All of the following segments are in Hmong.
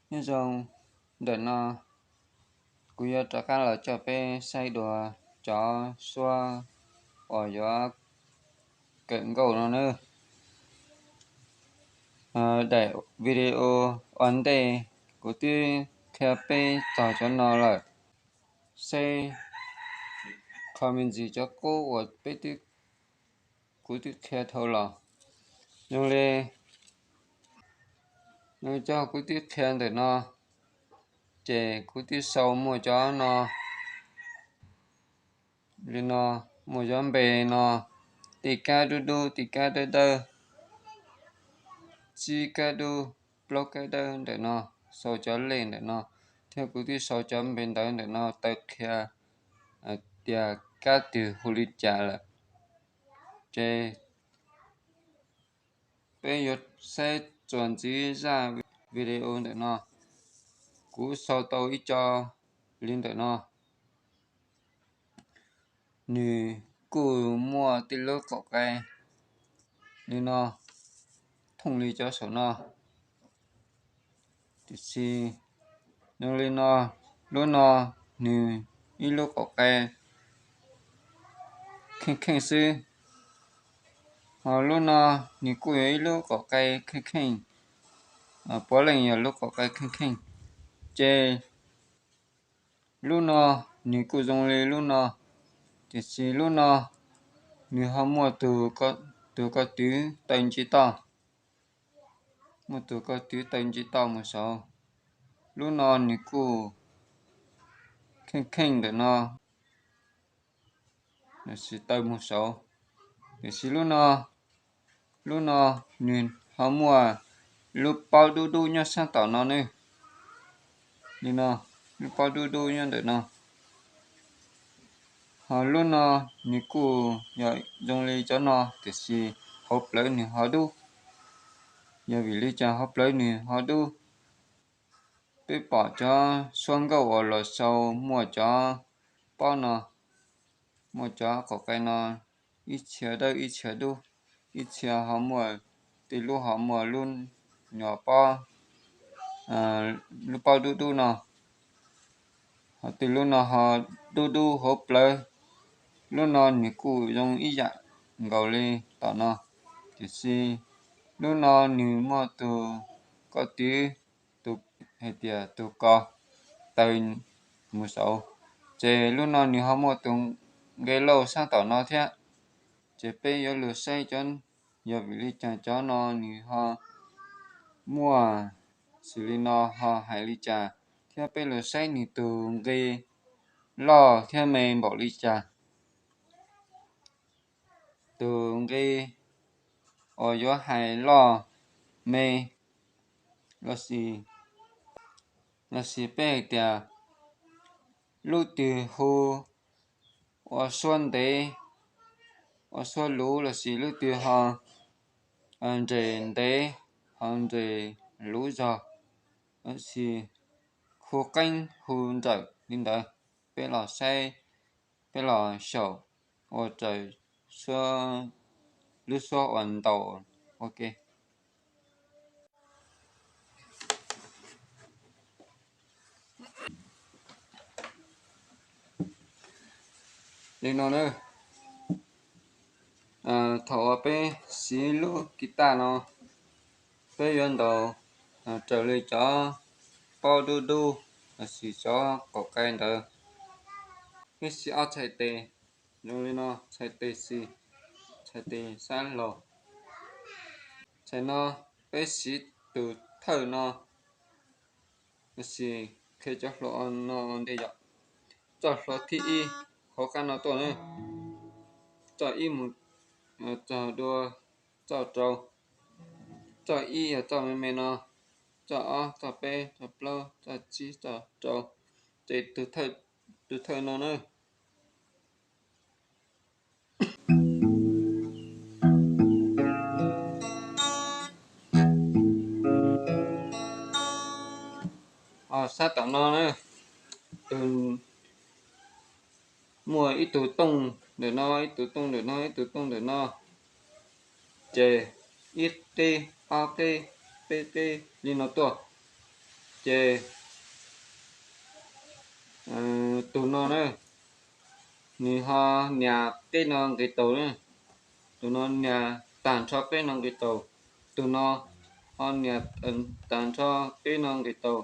Nyob zoo, ntawm no kuv yuav rov qab los coj peb saib dua cov suab uas yuav kawm nkauj no nawb. Daim video ua ntej kuv twb qhia peb txog cov no lawm, seb qhov me ntsis cov qub uas peb, kuv twb qhia dhau los. Zoo li, no cov kuv twb qhia ntawm no, ces kuv twb sau muaj cov no li no, muaj cov npe no, tej kab dub dub, tej kab dawb dawb, tsib kab dub, plaub kab dawb ntawm no, sau cov lej ntawm no, thiab kuv twb sau cov npe ntawv ntawm no taw qhia tias kab twg hu li cas lawm. Ces peb yuav saib txuas ntxiv zaj video ntawm no. Kuv sau tau ib co li ntawm no. Nws kuj muaj tej lub qaum qai li no, thooj li cov saum no. Tiam sis zoo li no, lub no nws ib lub qaum qai kheej kheej xwb. Ho lub no nws kuj yog ib lub qaum qai kheej kheej, puav leej yog lub qaum qai kheej kheej. Ces lub no nws kuj zoo li lub no, tiam sis lub no nws ho muaj tus ko tw taw nce toj, muaj tus ko tw taw nce toj mus saud. Lub no nws kuj kheej kheej ntawm no, tab sis taw mus saud. Tiam sis lub no, lub no nws ho muaj lub paub dub dub nyob sab tom no ne, li no, lub paub dub dub nyob ntawm no. Ho lub no nws kuj yog zoo li cov no, tiam sis hauv plawv nws ho dub. Yog vim li cas hauv plawv nws ho dub? Peb pom cov suab nkauj uas los sau muaj cov pob no, muaj cov qaum qai no, ib txhia dawb ib txhia dub, ib txhia ho muaj, tej lub ho muaj lub nyuam pob, lub paub dub dub no, ho tej lub no ho dub dub hauv plawv. Lub no nws kuj zoo ib yam nkaus li tom no, tiam sis lub no nws muaj tus ko tw, tus, hais tias tus ko taw mus saud, ces lub no nws ho muaj tus nqe lauj sab tom no thiab. Ces peb yuav lug saib cov, yog vim li cas cov no nws ho muaj xws li no ho hais li cas, thiab peb lug saib nws tus nqe loj thiab me npaum li cas. Tus nqe uas yuav hais loj me, los sis, los sis peb hais tias lub twg hu ua suab ntev, ua suab luv, los sis lub twg ho nres ntev, ho nres luv zog, los sis hu qeeb hu nrawm li ntawd, peb los saib, peb los xyaum ua raws lub suab uas ntaus ua ke. Li no na, thaum uas peb siv lub guitar no, peb yuav ntaus raws li cov paub dub dub los sis cov qaum qai ntawd. Peb siv ob txhais tes zoo li no, txhais tes xis, txhais tes sab laug. Txhais no peb siv tus thawj no, los sis qhia cov hluas no ua ntej yom. Txoj hlua thib ib hauv qab no tuaj na, txoj ib mus txog dua txoj rau. Txoj ib yog txoj me me no, txoj ob, txoj peb, txoj plaub, txoj tsib, txoj rau. Ces tus thawj no na. Sab tom no na, tus, muaj ib tug tooj ntawm no, ib tug tooj ntawm no, ib tug tooj ntawm no, ces ib qeb, ob qeb, peb qeb li no tuaj. Ces tus no na, nws ho nias qib no nqis taus na, tus no nias tag nrho qib no nqis taus, tus no ho nias tag nrho qib no nqis taus.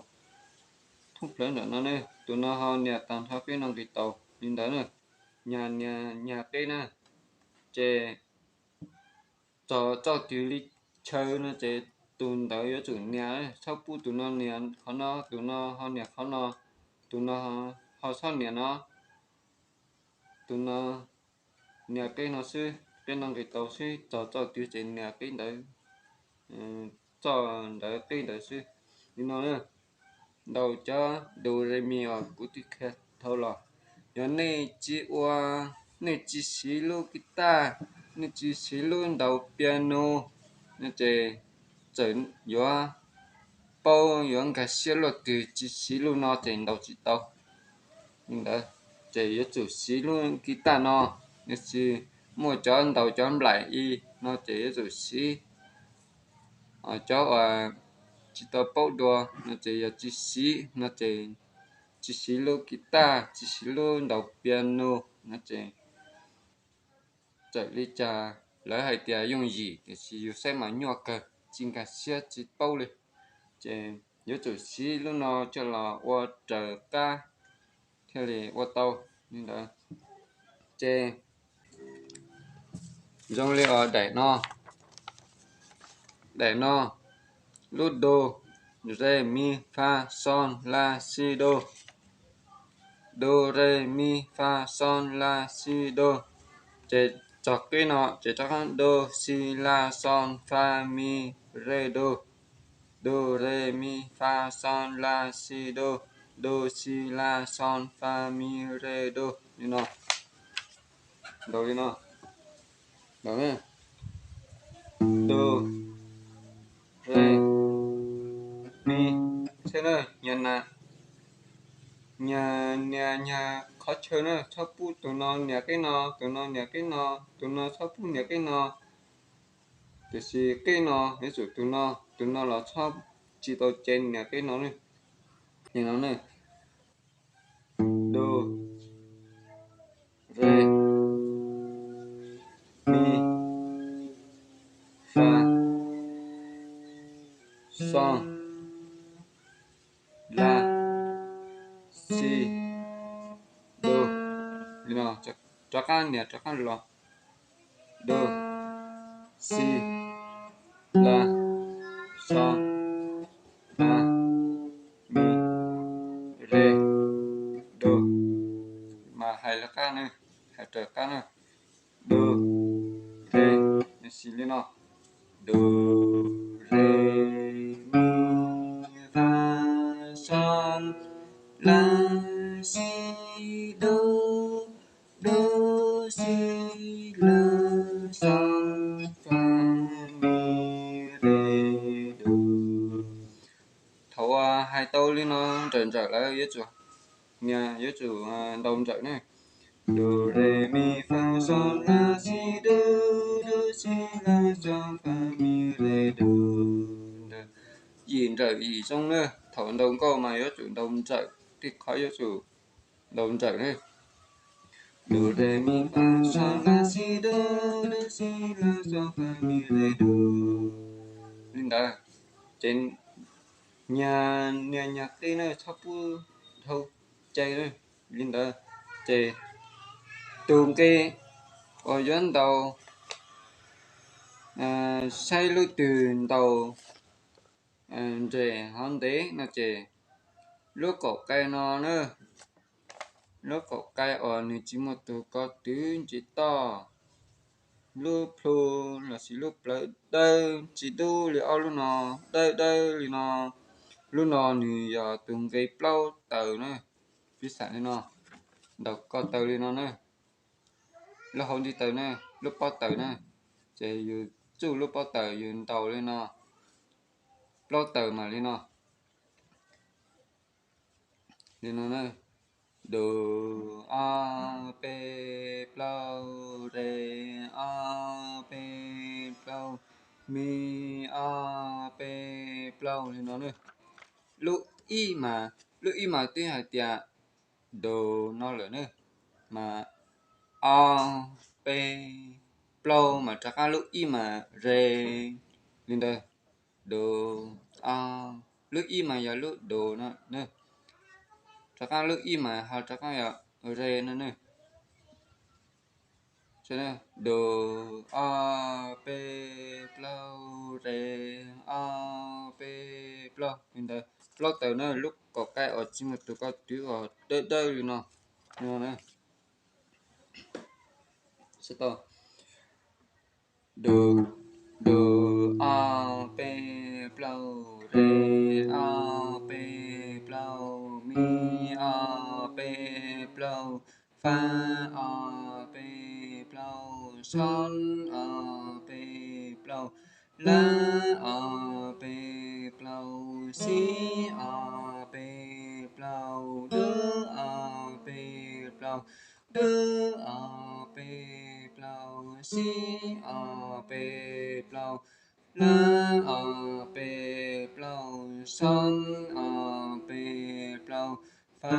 Thoob plaws ntawm no ne, tus no ho nias tag nrho qib no nqis taus li ntawd na, nias nias nias qib na, ces txog txoj twg li chaw no ces tus ntawd yuav tsum nias, txhob pub tus no nias qhov no, tus no ho nias qhov no, tus no ho txhob nias no, tus no nias qib no xwb, qib no nqis taus xwb, txog txoj twg ces nias qib ntawd, txoj ntawd qib ntawd xwb. Li no na, ntaus cov do re mi uas kuv twb qhia dhau los, yog nej tsis ua, nej tsis siv lub guitar, nej tsis siv lub ntaus piano no ces txawm yuav paub yuav nkag siab luaj twg tsis siv lub no ces ntaus tsis tau. Li ntawd ces yuav tsum siv lub guitar no, yog tsis muaj cov ntaus cov nplaim i no ces yuav tsum siv. Cov uas tsis tau paub dua no ces yog tsis siv no ces tsis siv lub guitar, tsis siv lub ntaus piano no ces txawm li cas lawv hais tias yooj yim tiam sis yus saib mas nyuaj kawg, tsis nkag siab tsis paub li. Ces yuav tsum siv lub no coj los ua raws qab thiaj li ua tau li ntawd. Ces zoo li os daim no, daim no, lub do, re mi fa sol la si do, do re mi fa sol la si do. Ces txog qib no ces rov qab do si la sol fa mi re do, do re mi fa sol la si do, do si la sol fa mi re do. Li no, ntaus li no, ntaus na, do re mi, saib na, nyag na, nyag nias nyag qhov chaw na, txhob pub tus no nias qib no, tus no nias qib no, tus no txhob pub nias qib no. Tiam sis qib no yuav tsum tus no, tus no los txhob, tsis tau cev nias qib no ne. Li no ne, do re mi fa sol la si do. Li no, rov qab nias rov qab los, do si la sol la mi re do. Mas hais lawv qab na, hais raws qab na, do re, si li no, do re mi fa sol la si do, do si la sol fa mi re do. Thaum hais tau li no nrawm nrawm lawm yuav tsum, yuav tsum ntaus nrawm ne. Do re mi fa sol la si do, do si la sol fa mi re do. Yim nrawm yim zoo na, thaum ntaus nkauj mas yuav tsum ntaus nrawm, tej qhov yuav tsum ntaus nrawm ne. Do re mi fa sol la si do, do si la sol fa mi re do. Li ntawd, ces nyag nias nyag qib na, txhob pub dhau cai na. Li ntawd, ces tus nqi uas yuav ntaus, saib lub twg ntaus nres hov ntev no ces lub kaum qai no na, lub kaum qai uas nws tsis muaj tus ko twv ntsis toj, lub plhu lossis lub plawv dawb tsis dub li ob lub no, dawb dawb li no. Lub no nws yog tus nqi plaub taws na, piv xam li no, ntaus ko taws li no na, lub hauv ntiv taws na, lub pob taws na, ces yus tsuj lub pob taws yus ntaus li no, plaub taws mas li no, li no na, do, o, peb, plaub, re, o, peb, plaub, mi, o, peb, plaub li no na. Lub ib mas, lub ib mas twb hais tias do no lawm ne, mas o, peb, plaub mas rov qab lub ib mas re li ntawd, do, o, lub ib mas yog lub do no ne, rov qab lub ib mas ho rov qab yog re no ne. Do, o, peb, plaub, re, o, peb, plaub li ntawd. Plaub taws na, lub kaum qai uas tsis muaj tus ko twv uas dawb dawb li no. Do, do, o, peb, plaub, re, o, peb, plaub, mi, o, peb, plaub, fa, o, peb, plaub, so, o, peb, plaub, la, o, peb, plaub, si, o, peb, plaub, du, o, peb, plaub, du, o, peb, plaub, si, o, peb, plaub, la, o, peb, plaub, so, o, peb, plaub, fa,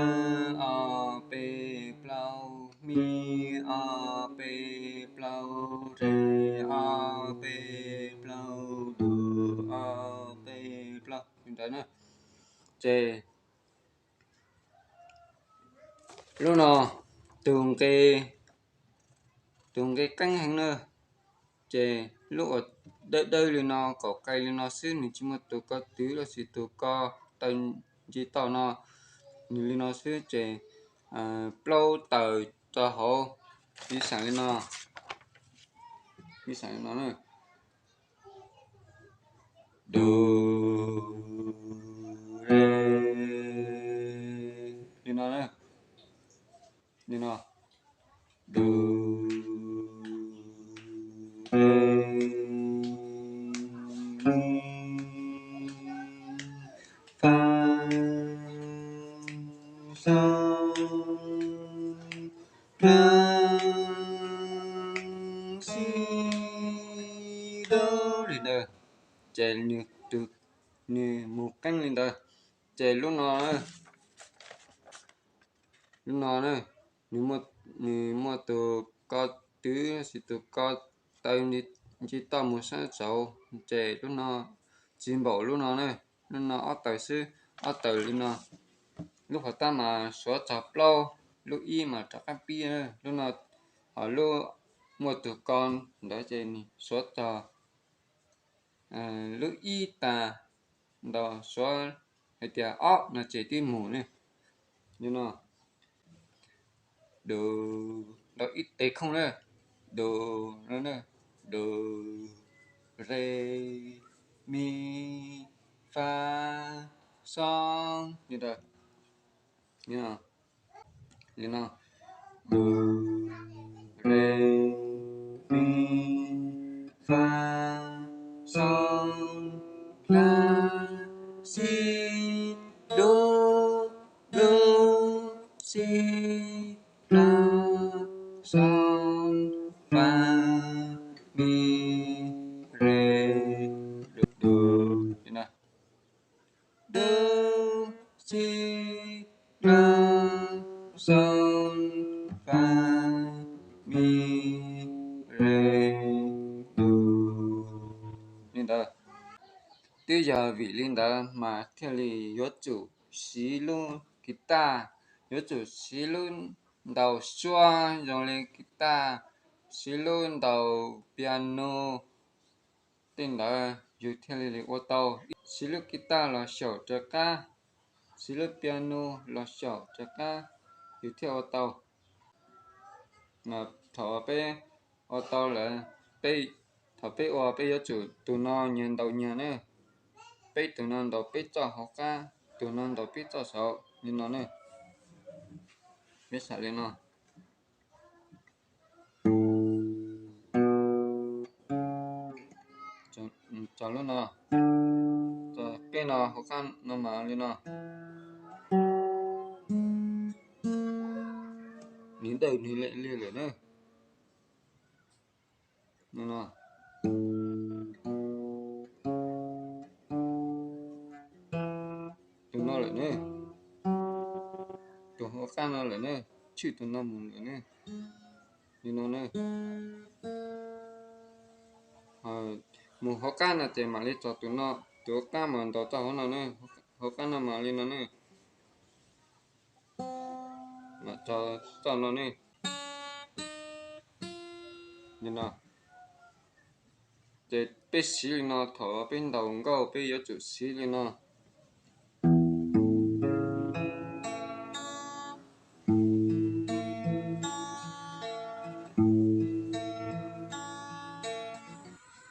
o, peb, plaub, mi, o, peb, plaub, re, o, peb, plaub, du, o, peb, plaub li ntawd na. Ces lub no tus nqe, tus nqe qeeb heev na. Ces lub uas dawb dawb li no, kaum qai li no xwb, nws tsis muaj tus ko twv los sis tus ko taw nce toj no, nws li no xwb ces plaub taws rau hauv, piv xam li no, piv xam li no, do, re, li no, li no, do, re, mi, fa, so, la, si, do li ntawd. Ces nws tus, nws mus qeeb li ntawd. Ces lub no, lub no na, nws muaj tus ko twv los sis tus ko taw nce toj mus sab saud, ces lub no tsis npaum lub no na. Lub no ob taws xwb, ob taws li no. Lub qhov tab mas suav txog plaub, lub ib mas rov qab pib. Lub no, ho lub muaj tus ko ntawd ces nws suav txog lub ib tas, ntau suav hais tias ob no ces twb mus ne. Li no, do, ntau ib tes khooj na, do, do, re, mi, fa, so, li ntawd. Li no, do, re, mi, fa, so, la, si, do, do, si, la, so, fa, mi, re, do, do. Li no, do, si, la, so, fa, mi, re, do. Li ntawd. Twb yog vim li ntawd mas thiaj li yuav tsum siv lub guitar, yuav tsum siv lub ntaus suab zoo li guitar, siv lub ntaus piano, tej ntawd yus thiaj li ua tau. Siv lub guitar los xyaum rov qab, siv lub piano los xyaum rov qab, yus thiaj ua tau. Mas thaum peb ua tau lawm, peb, thaum peb ua peb yuav tsum tus no nyias ntaus nyias na, peb tus no ntaus peb txoj hauv qab, tus no ntaus peb txoj saud li no ne. Peb xam li no. Tso lub no, tso kej no hauv qab no mas li no. Nws ntawm nws li lawm na. Li no. Tus no no lawm ne, tus hauv qab no lawm ne, tshwj tus no mus lawm ne, li no ne. Mus hauv qab no ces mam li tso tus no, tus hauv qab mas ntaus txoj hauv no ne, hauv qab no mas li no ne, mam tso txoj no ne, li no. Ces peb siv li no, thaum peb ntaus nkauj peb yuav tsum siv li no.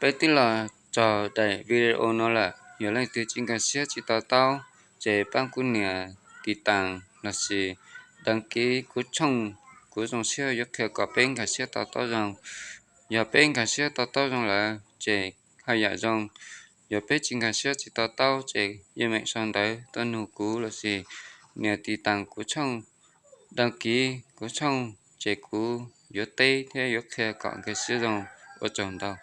Peb twb los txog daim video no lawm, yog leej twg tsis nkag siab tsis to taub, ces pab kuv nias tiv tas lossis đăng ký kuv tshooj, kuv zoo siab yuav qhia kom peb nkag siab to taub zoo. Yog peb nkag siab to taub zoo lawm ces haj yam zoo, yog peb tsis nkag siab tsis to taub ces yeej meem sau ntawv tuaj nug kuv lossis nias tiv tas kuv tshooj, đăng ký kuv tshooj, ces kuv yuav teb thiab yuav qhia kom nkag siab zoo. Ua tsaug ntau.